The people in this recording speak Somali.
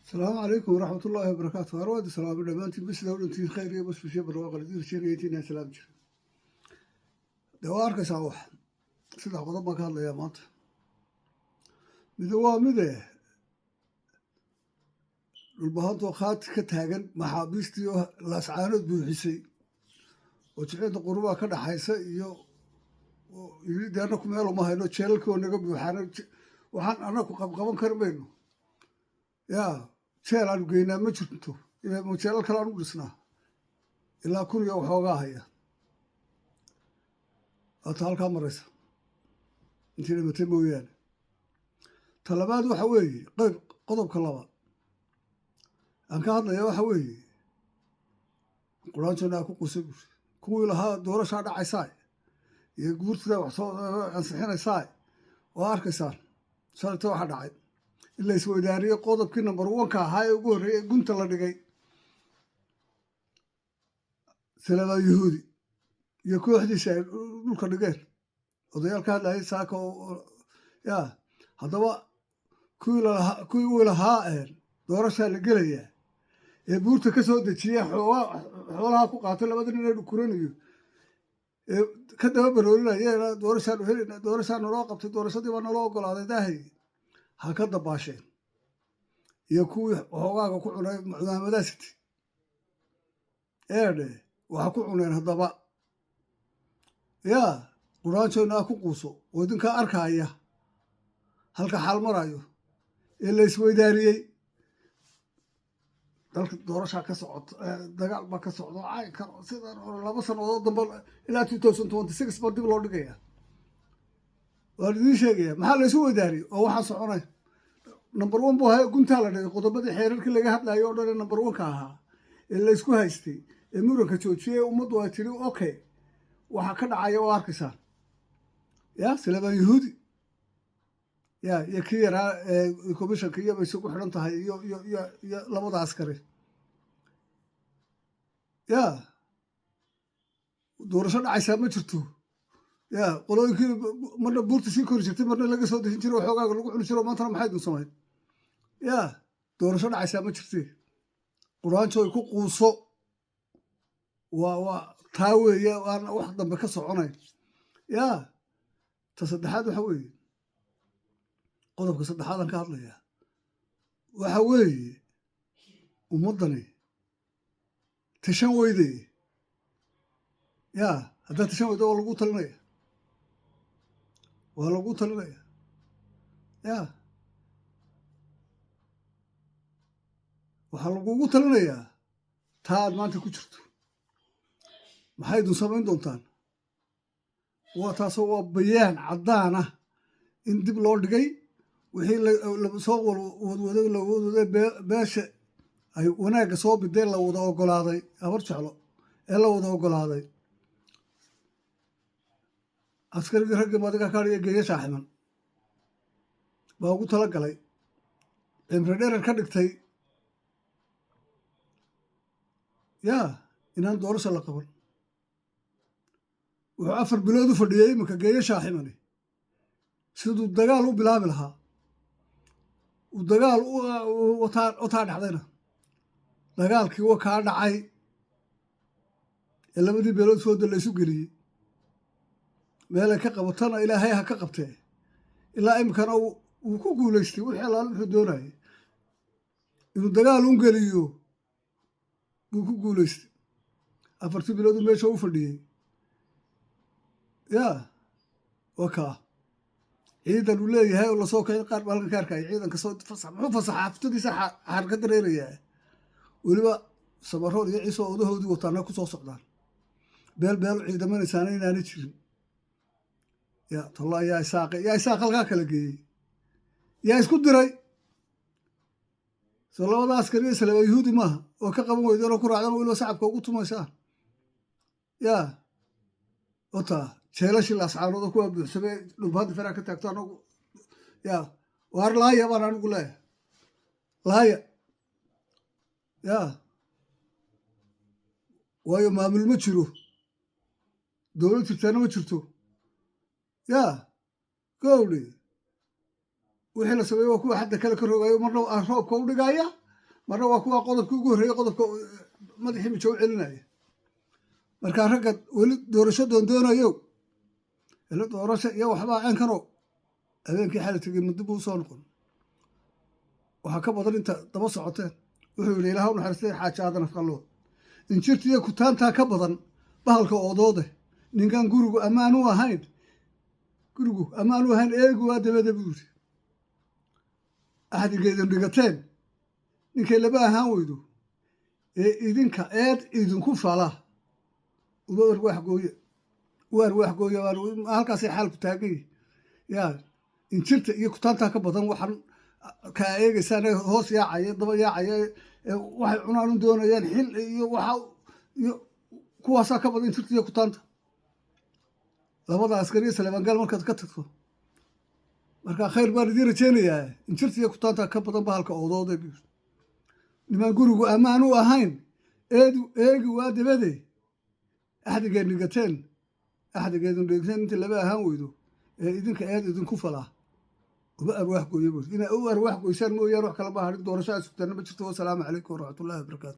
Asalaamu calaykum waraxmatullaahi wabarakaatu. Arwaadi salaamo dhammaantiin, basidaa u dhantiin, khayr iyo basbashiyo barwaaqo ladiin sheegaytiinaan salaam jira. Dee waa arkaysaa, wax saddex qodob baan ka hadlayaa maanta. Mid waa mide Dhulbahantoo khaati ka taagan maxaabiistii oo Laascaanood buuxisay oo jicida qurubaa ka dhaxaysa iyo yiri, dee annaku meel uma hayno, jeelalkii oo naga buuxaana, waxaan annaku qabqaban kari mayno. Yaa jeel aanu geynaa ma jirto, jeelal kale aanu dhisnaa ilaa 1000 iyo waxoogaa haya. Waata halkaa maraysa intii dhimatay mooyaane. Ta labaad waxa weeye, qayb qodobka labaad aan ka hadlaya waxa weeye, quraanjona ku qusay buuri kuwii lahaa doorashaa dhacaysaa iyo guurtida wax soo ansixinaysaa. Oo arkaysaan shalayto waxa dhacay in la isweydaariyey qodobkii number one-ka ahaa ee ugu horreeyay ee gunta la dhigay. Salabaa Yuhuudi iyo kooxdiisa ay dhulka dhigeen, odayaal ka hadlayay saaka. Ya haddaba kuwii uu lahaa doorashaa la gelayaa ee buurta ka soo dejiyey, xoolaha ku qaatay, labada nin ee dhukuranayo ee ka daba baroorinaya, doorashaanu helayna, doorashaa naloo qabtay, doorashadii baa naloo ogolaaday, daahay ha ka dabaasheen, iyo kuwii xoogaaga ku cunay cumaamadaha siti eedhe waxa ku cuneen. Haddaba yaa quraanjoyna ku quuso oo idinkaa arkaaya halka xaal marayo ee la isweydaariyey. Dalka doorashaa ka socoto, dagaal baa ka socdo, caynkan sidan oo 2 sannadood dambe ilaa 2026 baa dib loo dhigaya. Waan idiin sheegaya maxaa la isu weydaariyey oo waxaan soconay. Number one buu ahaa, guntaa la dhigay. Qodobadii xeerarkii laga hadlayo o dhan ee number one-ka ahaa ee la isku haystay ee muranka joojiyey, ummaddu ay tiri okay, waxaa ka dhacaya oo arkaysaan. Ya Salebaan Yahuudi ya iyo kii yaraa ee commissionka iyo bay isugu xidhan tahay iyo labada askari. Ya doorasho dhacaysaa ma jirto. Ya qolooyinkii marna buurta sii kori jirtay, marna laga soo dejin jiray, waxoogaaga lagu cuni jiro, maantana maxay dun samayn? Ya doorasho dhacaysaa ma jirte, quraanjooy ku quuso. Waa taa weeye, aan wax dambe ka soconayn. Ya ta saddexaad waxa weeye, qodobka saddexaad aan ka hadlayaa waxa weeye, ummaddani tashan weyde. Ya haddaad tashan weydo, waa lagu talinaya, waa lagu talinaya. Ya waxaa lagugu talinayaa taa aad maanta ku jirto. Maxay idin samayn doontaan? Waa taasoo waa bayaan caddaan ah in dib loo dhigay wixii soo wadwaday, la wadwaday, beesha ay wanaagga soo bideen, la wada ogolaaday, Habar Jeclo ee la wada ogolaaday. Askarigii raggii madiga kaadhiya geeya shaaximan baa ugu tala galay, cimri dherer ka dhigtay yaa inaan doorasho la qaban. Wuxuu 4 bilood u fadhiyey iminka geeyo shaaximani siduu dagaal u bilaabi lahaa. Uu dagaal wataa dhacdayna, dagaalkii wa kaa dhacay ee labadii beelood fooda la isu geliyey. Meelay ka qabatana Ilaahay ha ka qabtee, ilaa iminkana uu ku guulaystay wixii allaale wuxuu doonayay inuu dagaal un geliyo buu ku guulaystay. Afartii biloodu meesha u fadhiyey yaa waa kaa ciidan uu leeyahay oo lasoo kacay. Qaar baa halkan ka arkaya ciidanka soo fasax. Muxuu fasaxa? Haftadiisa xaar ka dareerayaa. Weliba Samaroon iyo Ciise oo odahoodii wataana ku soo socdaan, beel beel u ciidamanaysaana inaanay jirin. Ya tolla, yaa Isaaqe, yaa Isaaq halkaa kala geeyey, yaa isku diray? Soo labada askari iyo Saleba Yuhuudi maaha oo ka qaban weydeen oo ku raacdan, weliba sacabka ugu tumaysaan? Yaa wata jeelashii Laascaanood oo kuwaa buuxsamee, Dhulbahanta feraa ka taagto. Anagu ya waar laaya baan anigu leeyahay, laaya. Ya waayo maamul ma jiro, dowlad jirtaana ma jirto. Ya gowdhi wixii la sameeye waa kuwa xadda kale ka rogayo, marna roobka u dhigaya. Marna waa kuwa qodobkii ugu horreeyey, qodobka madaxii mijo u celinaya. Markaa ragga weli doorasho doondoonayo, ila doorasho iyo waxbaa ceenkano, habeenkii xali tegey muddo buu usoo noqon. Waxaa ka badan inta daba socoteen. Wuxuu yidhi, Ilaah u naxariistay, Xaaji Aadan Afqaloo: "Injirtiiyo kutaantaa ka badan bahalka oodoode. Ninkan gurigu ammaan u ahayn, gurigu ammaan u ahayn, eegu waa dabada," buu yidhi. "Axdigeedin dhigateen ninkay laba ahaan weydo ee idinka eed idinku fala, uba arwaax gooye, u arwaax gooye." Halkaasay xaalku taagan yihi. Yaa injirta iyo kutaantaa ka badan waxaan kaa eegaysaan ee hoos yaacaya, daba yaacaya, waxay cunaan u doonayaan xil iyo waxa iyo kuwaasaa ka badan injirta iyo kutaanta, labada askari iyo Saleebangaal markaad ka tagto. Marka khayr baan idiin rajeynayaa. Injirta iyo kutaanta ka badan bahalka oodooda buu yidhi. Nimaan gurigu ammaan u ahayn, eedu eegi waa dabade. Axdigeed dhigateen, axdigeedin dhigateen inta laba ahaan weydo ee idinka eed idinku falaa, uba arwaax gooye buu. Inaa u arwaax goysaan mooyaane, wax kale ma harin. Doorasho aad sugtaana ma jirto. Wasalaamu calaykum waraxmatullahi wabarakaatu.